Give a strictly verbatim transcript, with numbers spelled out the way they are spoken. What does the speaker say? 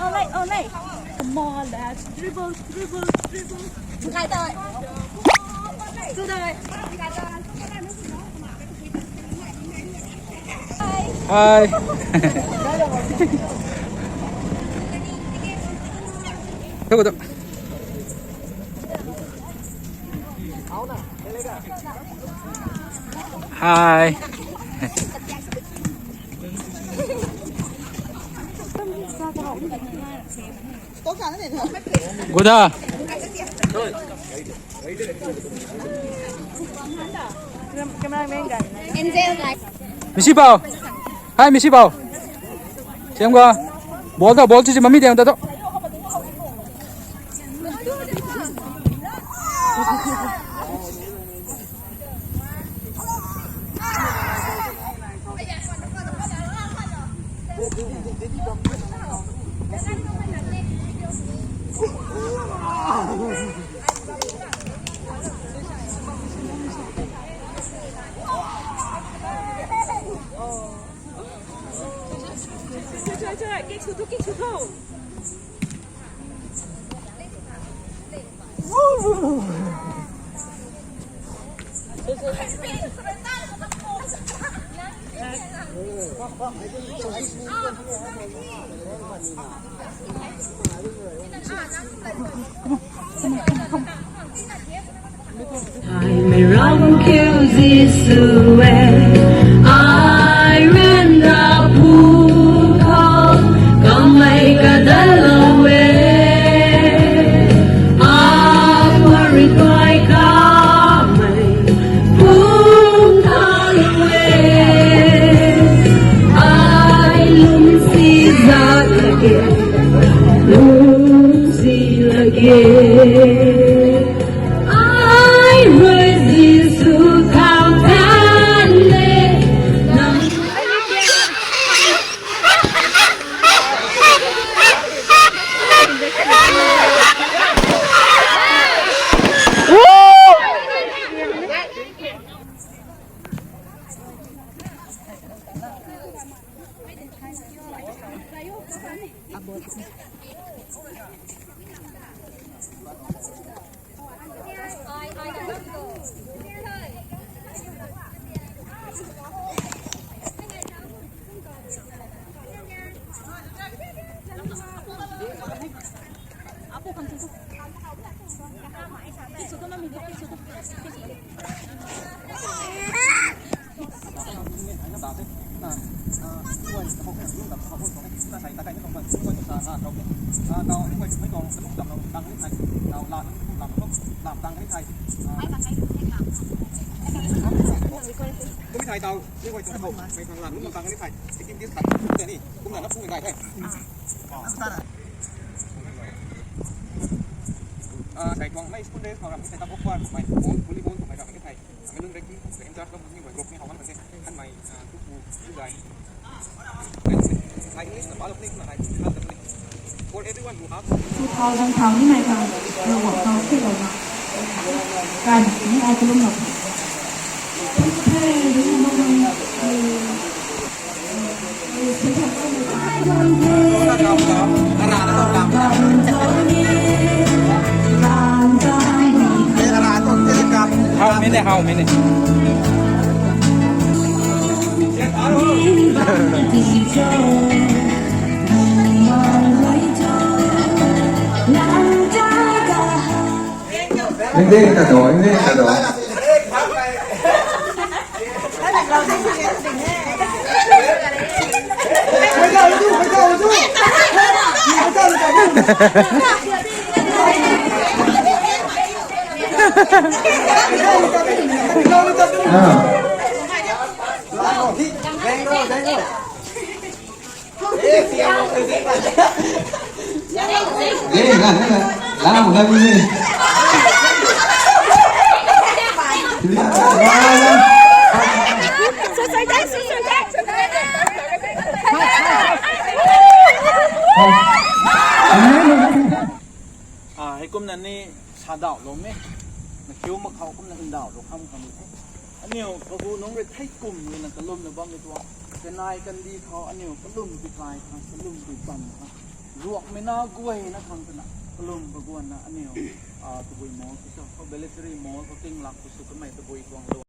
Olay, olay. Come on, let's dribble, dribble, dribble. Ngai ta. Su dai. Hi. Tungc tu. Hi. Guda. Misi bau. Hi, Misi bau. Siam ga. Ball ta, ball chu chu mami diang ta tu. Ai mei ram kiu Jisu e, ai ryanra phu khou kamei kadalou e, a pari kai kamei phung thalou e, ai lungsi zat lage, lungsi lage. Ai rui Jisu khou than de. Tumi thai tau, ni guay tuang khou, mei khang lan lungc bam tang ni thai, activities khat, tei ni, kumna nap sung ni gay the. Ah, dai tuang mei school days khou ram ni thai tap okpar, mei ball, volleyball, mei ram ni thai. Mei lun rek ni, in charge lou ni guay group ni how kan the. Kan mei, ah, tu pu, tu gay. Hai English na pa lou ni, kumna hai, kan the ni. For everyone who asks. Two thousand khou ni mei khang, ravguangc khou thilou na. Kan ni ai kalum lou. How many? How many? Hindi ka do, hindi ka do. Ah. Eh, na, na, na. Lau, lau, ni. Ah, hei kumna ni sa daw lou me. Na kiu mak khou kumna ndaw lou kham kham the. Aniu kahu nunc rui thei kum rui na kalum na bam ni tuang. Kanei kandih khou aniu kalum pi kai khang, kalum pi bam khang. Ruakmei na guayna khang twna kalum kaguanna aniu, ah, tabui mall khou sw, khou military mall khou tinglak khou sw kamei tabui tuang lou.